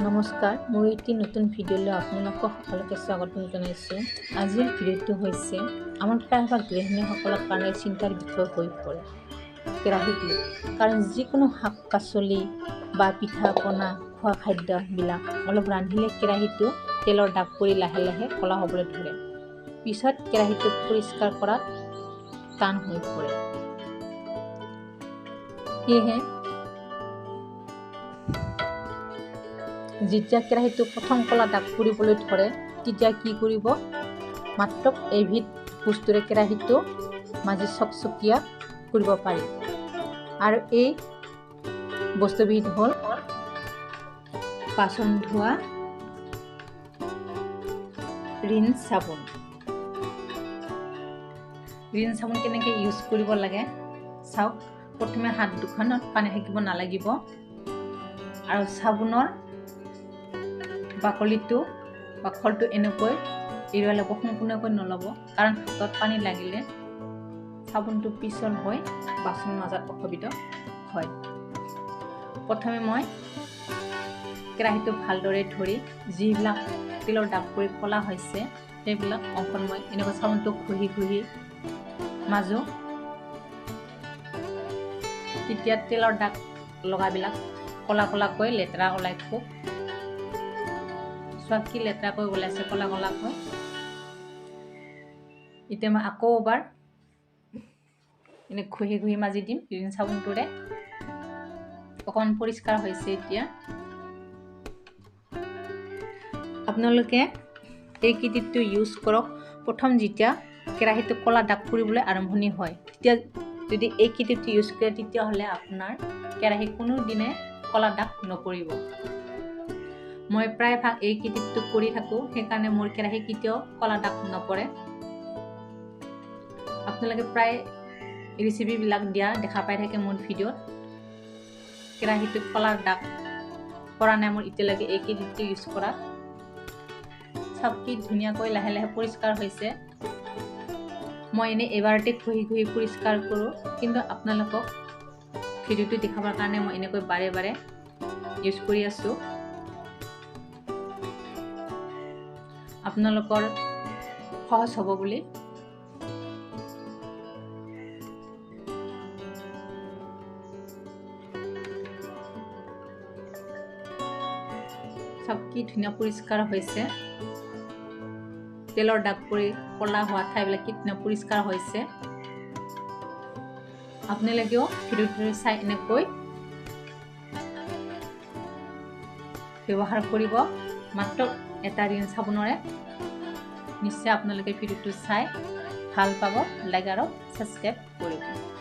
নমস্কাৰ, মোৰ এটি নতুন ভিডিঅ'লৈ আপোনালোকক সকলোকে স্বাগতম জনাইছোঁ। আজিৰ ভিডিঅ'টো হৈছে আমাৰ প্ৰায়ভাগ গৃহিণীসকলৰ কাৰণে চিন্তাৰ বিষয় হৈ পৰে কেৰাহীটো, কাৰণ যিকোনো শাক পাচলি বা পিঠা পনা খোৱা খাদ্যবিলাক অলপ ৰান্ধিলে কেৰাহীটো তেলৰ দাগ পৰি লাহে লাহে ক'লা হ'বলৈ ধৰে। পিছত কেৰাহীটো পৰিষ্কাৰ কৰাত টান হৈ পৰে। সেয়েহে যেতিয়া কেৰাহীটো প্ৰথম ক'লা দাগ পৰিবলৈ ধৰে তেতিয়া কি কৰিব, মাত্ৰ এইবিধ বস্তুৰে কেৰাহীটো মাজি চকচকীয়া কৰিব পাৰি। আৰু এই বস্তুবিধ হ'ল বাচন ধোৱা ৰিন চাবোন। ৰিন চাবোন কেনেকৈ ইউজ কৰিব লাগে চাওক। প্ৰথমে হাত দুখনত পানী থাকিব নালাগিব আৰু চাবোনৰ বাকলিটো বা খলটো এনেকৈ এৰুৱাই ল'ব, সম্পূৰ্ণকৈ নল'ব, কাৰণ হাতত পানী লাগিলে চাবোনটো পিছল হৈ বাচন মাজাত অসুবিধা হয়। প্ৰথমে মই কেৰাহীটো ভালদৰে ধৰি যিবিলাক তেলৰ দাগ পৰি ক'লা হৈছে সেইবিলাক অংশত মই এনেকৈ চাবোনটো ঘঁহি ঘঁহি মাজো। তেতিয়া তেলৰ দাগ লগাবিলাক ক'লা ক'লাকৈ লেতেৰা ওলাই। খুব চোৱা কি লেতেৰাকৈ ওলাইছে, ক'লা ক'লাকৈ। এতিয়া মই আকৌ এবাৰ এনে ঘঁহি ঘঁহি মাজি দিম ৰিন চাবোনটোৰে। অকণমান পৰিষ্কাৰ হৈছে এতিয়া। আপোনালোকে এই কিটিপটো ইউজ কৰক। প্ৰথম যেতিয়া কেৰাহীটো ক'লা দাগ পৰিবলৈ আৰম্ভণি হয় তেতিয়া যদি এই কিটিপটো ইউজ কৰে তেতিয়াহ'লে আপোনাৰ কেৰাহী কোনোদিনে ক'লা দাগ নপৰিব। মই প্ৰায়ভাগ এই কিটিপটো কৰি থাকোঁ, সেইকাৰণে মোৰ কেৰাহী কেতিয়াও ক'লা দাগ নপৰে। আপোনালোকে প্ৰায় ৰেচিপিবিলাক দিয়া দেখা পাই থাকে মোৰ ভিডিঅ'ত। কেৰাহীটোত ক'লা দাগ পৰা নাই মোৰ এতিয়ালৈকে এই কিটিপটো ইউজ কৰাত। চাওক কি ধুনীয়াকৈ লাহে লাহে পৰিষ্কাৰ হৈছে। মই এনেই এবাৰতে ঘঁহি ঘঁহি পৰিষ্কাৰ কৰোঁ, কিন্তু আপোনালোকক ভিডিঅ'টো দেখাবৰ কাৰণে মই এনেকৈ বাৰে বাৰে ইউজ কৰি আছোঁ। আপোনালোকৰ সহজ হ'ব বুলি। চাওক কি ধুনীয়া পৰিষ্কাৰ হৈছে। তেলৰ দাগ পৰি ক'লা হোৱা ঠাইবিলাক কি ধুনীয়া পৰিষ্কাৰ হৈছে। আপোনালোকেও ভিডিঅ'টো চাই এনেকৈ ব্যৱহাৰ কৰিব মাত্ৰ এটা ৰিন চাবোনৰে। নিশ্চয় আপোনালোকে ভিডিঅ'টো চাই ভাল পাব, লাইক আৰু ছাবস্ক্ৰাইব কৰিব।